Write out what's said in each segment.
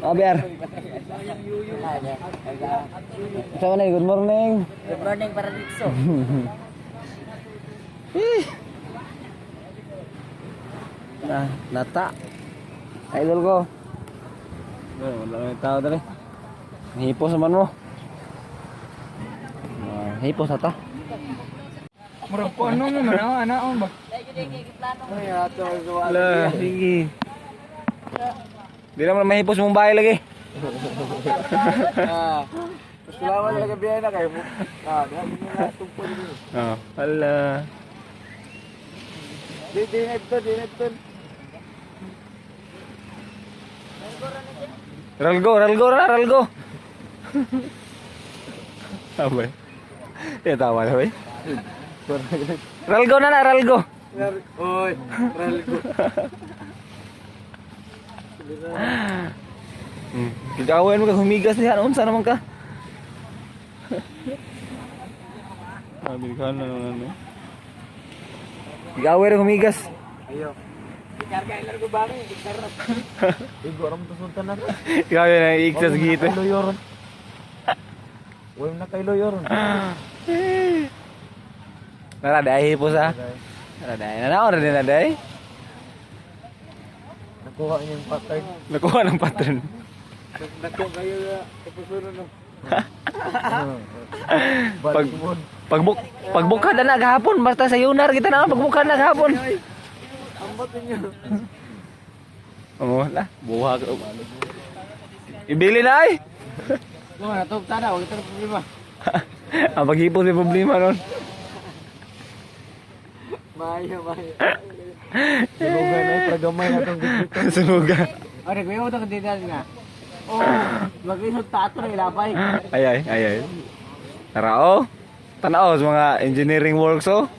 Oh, Biar. Sa na, good morning. Good morning, Paradikso. Eh. Na, nata. Idol ko. Ay, wala na yung tao dali. Hipos naman mo. Ah, hipos na ta. Murag ko ano mo man ah, ana ba? Ala, sige. Di naman mahipos mong bahay lagi. Ah. Mas kulawan talaga biyahe na kayo. Ah, di na tungkol dito. Oo. Ala. Di di na ito, di na ito. Ralgo, ralgo, ralgo. Tama. Ya tawa na ba? Ralgo na na, ralgo. Oy, ralgo. Gagawin mo ka humigas niya, unsa naman ka? Sabi ka na naman ano. Gagawin rin humigas. Ayo. Ikarga ilar ko ba ni? Ikarga. Igo ram to sultan na. Gagawin na iksas gito. Loyoron. Wala na kay loyoron. Nara dai po sa. Nara dai. Nana ora din na dai. Nakuha niya yung pattern. Nakuha ng pattern. Nakuha kayo na episode no. Pag pagbuk pagbukad na gahapon basta sa yunar kita na pagbukad na gahapon. Ambot ninyo. Oo, la, buha ka. Ibili na ay. Wala na tug tada, wala tayong problema. Ang paghipon may problema nun. Maayo, maayo. Sunugan na pragamay na tong dito. Sunugan. Ore, kuya mo tong dito nga. Oh, mag-isod tato na ilapay. Ay ay ay ay. Tara oh. Tanaw sa mga engineering works oh.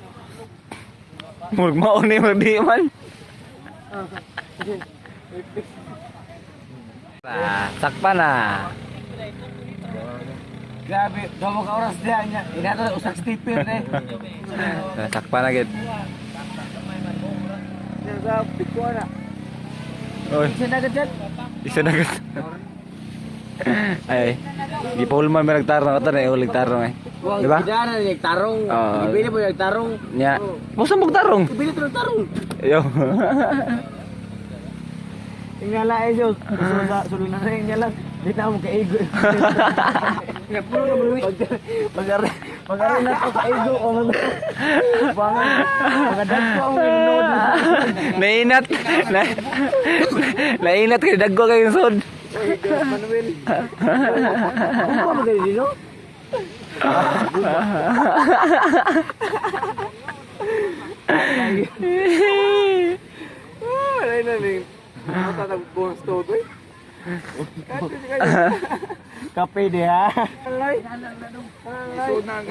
Murag mao ni murag di man. Ah, sakpa na. Grabe, duha ka oras diha niya. Inato usak stepper eh. Ah, sakpa na gid. Sa piko na. Oy, Isa na gud. isa na gid. Ay, di pa hulman may nagtarong ato na ulig tarong eh. Di ba? Gidana ni tarong. Oo. Ibili mo yung tarong. Nya. Musa mong tarong. Ibili to ng tarong. Yo. Ingala eh Diyos. Sulod sulod na rin ingala. Di na mo kaigo. Puro na buluwi. Pag pag na to kaigo o mga bangan. Mga dagko ang nanonood. Nainat. Na, nainat kay dagko kay sud. Oy, Diyos Manuel. Ano ba magaling dino? Wala na rin. Matatagbuhos to, eh. Kape di ha. Isuod na ang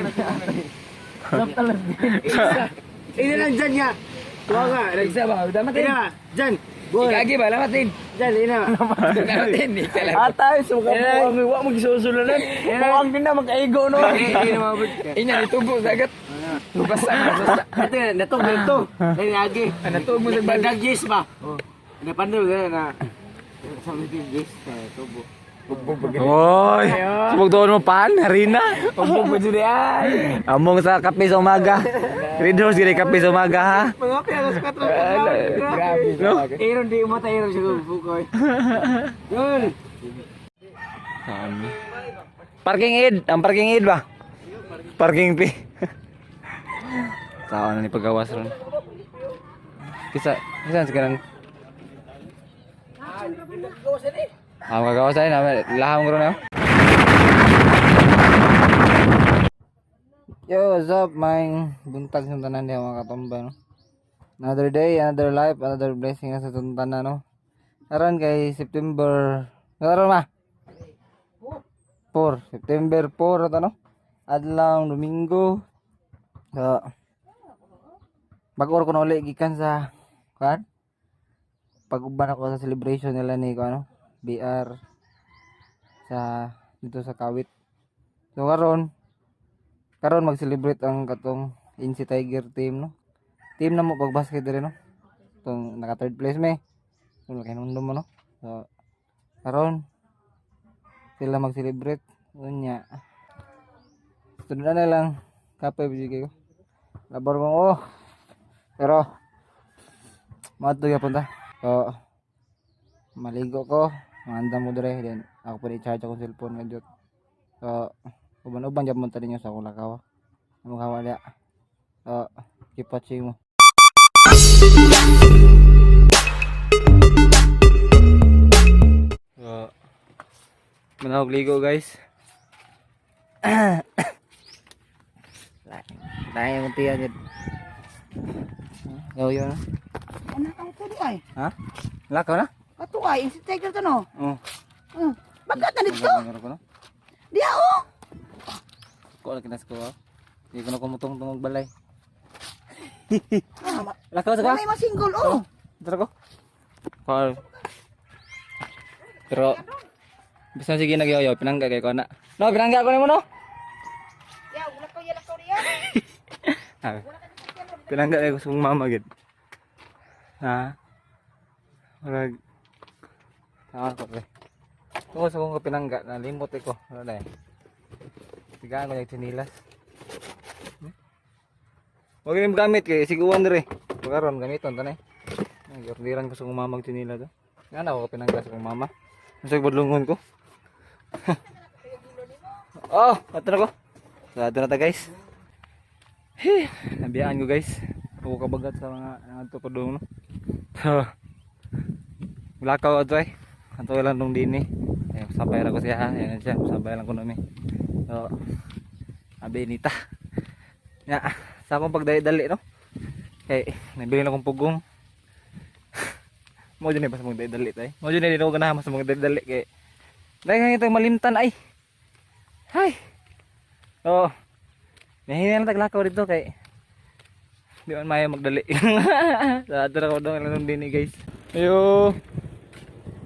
Ini lang dyan nga. Tuwa nga. Isa ba? Damatin. Ina, dyan. Ikagi ba? Lamatin. Dyan, ina. Lamatin. Atay, suka po ang iwa magsosulanan. Mukhang din na mag-aigo no. Ina, nitubo sa agat. Lubas ang Ito, natog ito. Nagi. Natog mo sa bal. Yes ba? Napandol na. Sa meeting yes, tubo. Oy, subog doon mo pan, harina. Ugbog ba dyan ay? Among sa kape sa umaga. Red Horse gini kape sa umaga ha. Mga alas 4 Grabe. No? Aaron di mo tayo siguro bukoy. Yun. Parking aid, ang parking aid ba? Parking fee. Tao na ni pagawas ron. Kisa, kisa sa kanan. Ah, kagawas ay na laham ron ah. Yo, what's up, maing buntag sa tanan diha mga katambay no. Another day, another life, another blessing sa atong tanan no. Aron kay September, karon ma? 4, September 4 ata no. Adlaw Domingo. So, bag-or ko na uli gikan sa kan pag-uban ako sa celebration nila ni ko ano BR sa dito sa Kawit. So karon karon mag-celebrate ang katong NC Tiger team no. Team na mo pag basket diri no. Tong naka third place me. Kung kay mo no. So Karon sila mag-celebrate unya. Sunod na lang kape bigay ko. Labor mo oh. Pero maadto gyapon ta. So maligo ko, mangandam mo dire, then ako pa i-charge akong cellphone nga jud. So uban-uban gyapon ta ninyo sa akong lakaw. Among hawa diha. So keep watching mo. So manahog ligo, guys. Lain mo tiyan jud. Yo yo na. Ano ang kuno ay? Ha? Lakaw na? Ato ay, si Tiger to no. Oh. Bagat na dito. Maganda ko no. Diya oh. Ko na kinas ko. Ah. Di ko na kumutong tungog balay. Ah, Lakaw sa ka? may masinggol oh. Tara ko. Call. Pero bisan sige nagyoyo pinangga kay ko na. No, pinangga ko nimo no. Ya, wala ko ya lakaw diya. Ah. Pinangga kay ko sa kong mama gid. Ha? Murag Tama ko pre. Ko sa kong pinangga nalimot ko. Ano na eh. Tigaan ko yung tsinilas. Huwag yung gamit kay siguan dire. Pagkaron gamiton tanay. Nag-orderan ko sa kong mama og tsinila to. Nga na ako pinangga sa kong mama. Masag budlungon ko. Oh, ato na ko. So, ato na ta, guys. Hey, nabiyaan ko, guys. Ako kabagat sa mga nangadto ko doon. No? So, lakaw ato ay. Ato lang tong dini. Eh, sabay ra ko siya ha. Ayan siya, sabay lang ko nami. So, abi nita. Ya, sa akong pagdali-dali no. Eh, nabili na akong pugong. Mo dyan eh, basta magdali-dali tay. Mo dyan eh, di ko ganahan basta magdali-dali kay. Dahil nga itong malimtan ay. Hay. Oo. Nahihina lang taglakaw dito kay. Di man maya magdali. Sa ato na ko doon lang din eh, guys. Ayo.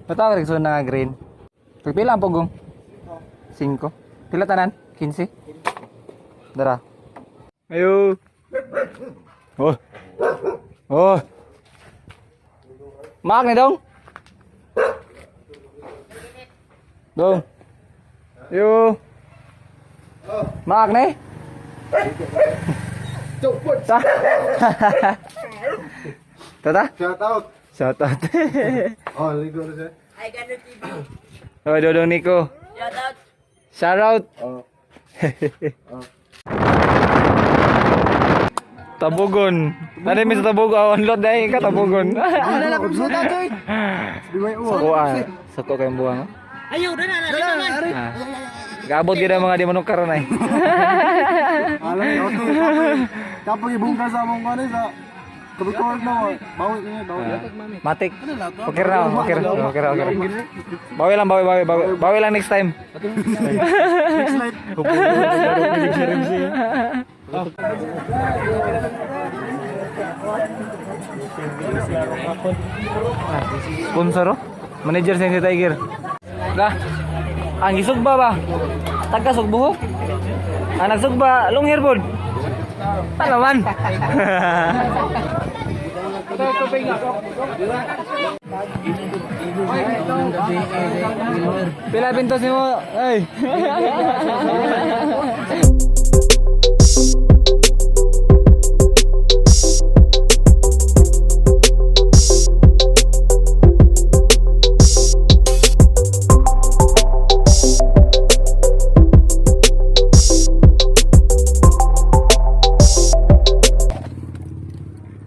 Patawag rin na nga green. Pagpila ang pugong? 5. Pila tanan? 15. Dara. Ayo. Oh. Oh. Maak ni dong. Dong. Yo. Maak ni. Ta. Tata. Shout out. Shout out. Oh, ligo na siya. Ay, ganun TV. Oh, Dodong Nico. Shout out. Shout out. Oh. Tabugon. Tadi mi sa Tabugon, oh, unload dahil ka Tabugon. Ano na kung suta toy? Di may uwa. Suko ah. Suko kayong buwang. Ayaw na na na naman. Ah. Gabot gid ang mga di manok karon ay. Alam, okay. Kapag ibungka sa among kani sa Kabikor na, bawi niya, bawi. Matik. Okay ra, okay ra, okay ra, okay ra. Bawi lang, bawi, bawi, bawi. Bawi lang next time. Next light. Sponsor oh. Manager sa si Tiger. Lah. Ang gisugba ba? Taga sugbo. Ang nagsugba, long hair bod. Talaman. Pila pintos nimo? Ay.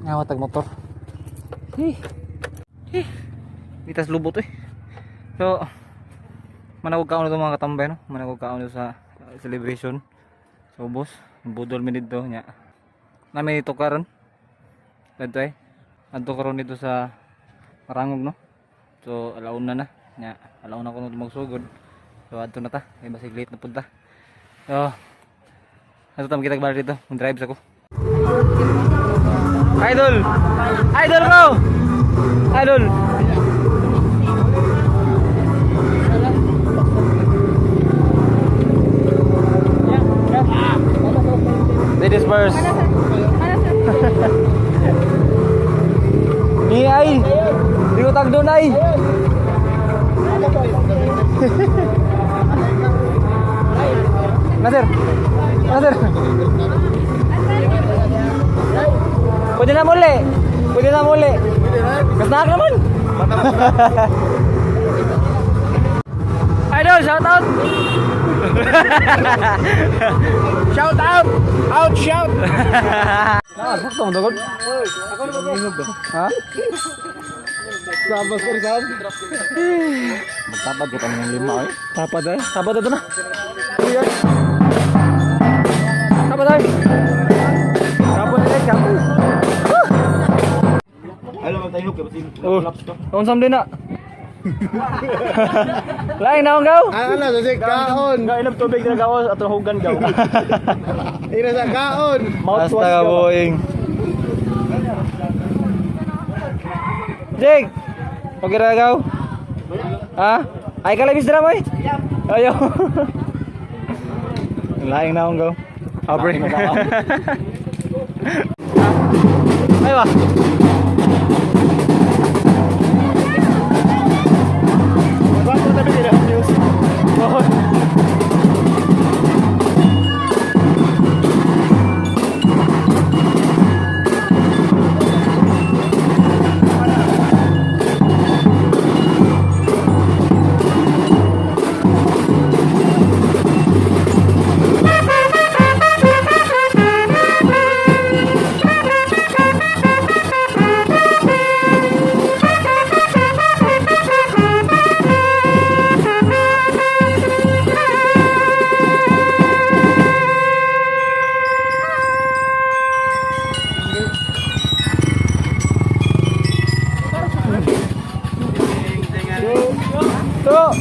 Ngawa tag motor. Hi. Hi. Mitas lubot eh. So, manawag kaon na mga katambay no. Manawag kaon sa celebration. So, boss, budol mi dito nya. Nami dito karon. Kadto eh. Adto karon dito sa Marangog no. So, alauna na. Nya, alauna ko no magsugod. So, adto na ta. Kay basig late na punta. So, adto ta magkita balik dito. Mag-drive sa ko. Idol! Idol ko! Idol! Ladies first. Ni ay! Di ko tagdon ay! Na, sir. Na, sir. Pwede na muli. Pwede na muli. Kasnak naman. Idol, shout out. Shout out! Out shout! Ah, sakto mo dagod. Ha? Sabas ko rin. Magtapad ka ng lima eh. Tapad ay. Tapad ito na. Tapad ay. Tapad ay, tapad. Ayaw lang tayo kay basin. Oh. Unsam din na. Lain na akong gaw. Ano sa kaon? Nga ilang tubig na gawas at hugan gaw. Ina sa kaon. Basta ka boying. Jake! Okay ra gaw? Ha? Ay kalabis dra mo eh. Ayaw. Lain na akong gaw. Abre. Ay ba? Bago tabi nila news. Oh. Two.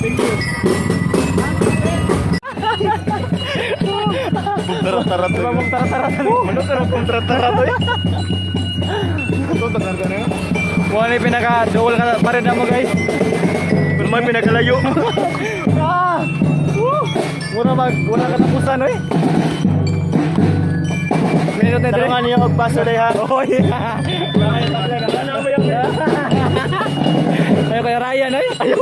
Tarat-tarat. Ano kung tarat-tarat eh? Ito tagarga na yun. Wala yung pinaka duol ka pa rin na mo, guys. Pero may pinakalayo. Ah! Woo! Mura mag wala katapusan oy. Minute na dire. Tarungan niyo og paso day ha. Oh yeah. Ayaw kay Ryan oy. Ayaw.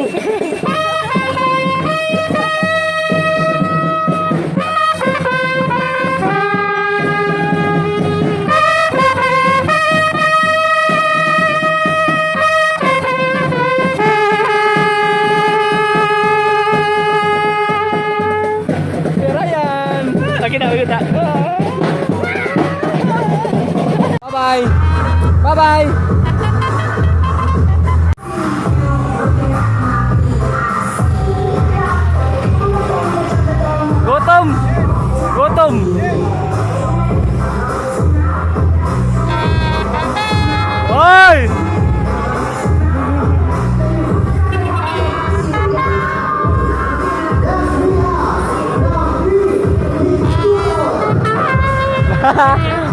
Kay Ryan. Lagi na ulit ha. Bye-bye. Bye-bye. Gutom. Gutom. Hoy!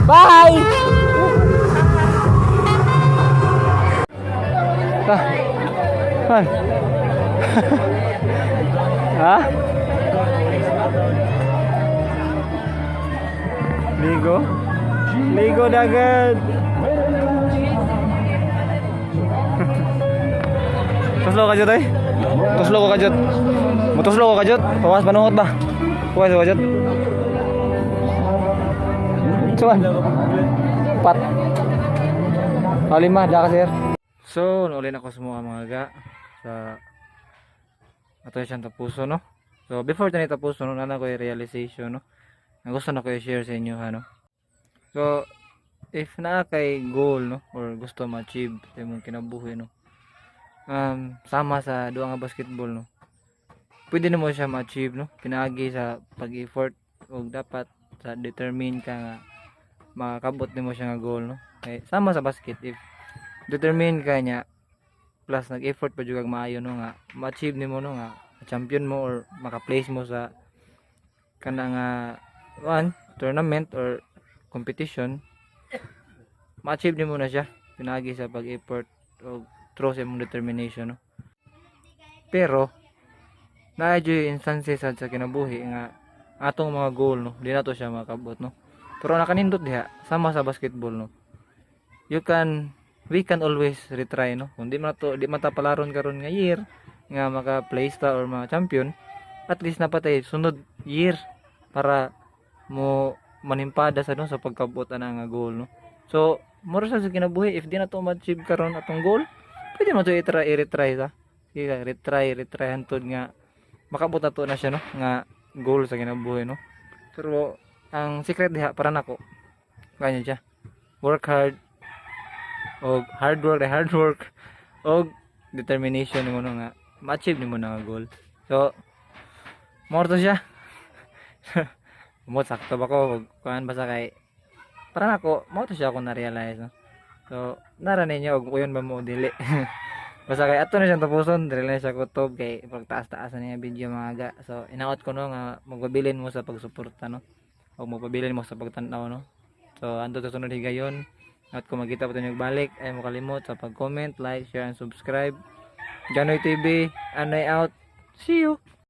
Bye! Ta. Han. Ha? Ligo? Ligo dagat. Tuslo ka jud ay. Tuslo ko ka jud. Mutuslo ko ka jud. Pawas panuhot ba? Pawas ko jud. Cuman. Empat. Oh, lima, dah ka sir. So, naulin ako sa mga ga sa ato siyang tapuso, no? So, before tani tapuso, no, nana ko yung realization, no? Na gusto na ko i-share sa inyo, ha, no? So, if naa kay goal, no? Or gusto ma-achieve sa imong kinabuhi, no? Sama sa duha nga basketball, no? Pwede na mo siya ma-achieve, no? Pinaagi sa pag-effort o dapat sa determine ka nga makakabot nimo siya nga goal, no? Kay sama sa basket, if determine ka niya plus nag-effort pa jud kag maayo, no, nga ma-achieve nimo, no, nga champion mo or maka-place mo sa kana nga one tournament or competition, ma-achieve nimo na siya pinaagi sa pag-effort o through sa imong determination, no? Pero naa jud instances sad sa kinabuhi nga atong mga goal, no, di nato siya makabot, no? Pero nakanindot diha, sama sa basketball, no, you can we can always retry, no? Kung di man to, di man ta palaron karon nga year, Nga maka-place ta or mga champion, at least napatay sunod year para mo manimpada sa, no, sa pagkabot ana nga goal, no. So mura sa kinabuhi, if di na to ma-achieve karon atong goal, pwede mo to i-try, i-retry sa. Sige, retry, retry hantod nga makabot na to na siya, no, nga goal sa kinabuhi, no. Pero ang secret diha para nako kanya siya, work hard og hard work, hard work og determination nimo, no, nga ma-achieve nimo na nga goal. So more to siya mo, sakto ba ko kuan, basta kay para nako mo to siya ako na-realize, no. So nara ninyo og uyon ba mo o dili, basta kay ato na siyang tapuson. Dili na siya kutob kay pagtaas-taas na niya video, mga ga. So inaot ko, no, nga magpabilin mo sa pagsuporta, no, o magpabilin mo sa pagtan-aw, no. So anto sa sunod higayon at kung magkita pa tayo balik ay mo kalimot sa pag-comment, like, share and subscribe. Janoy TV, Anoy out. See you.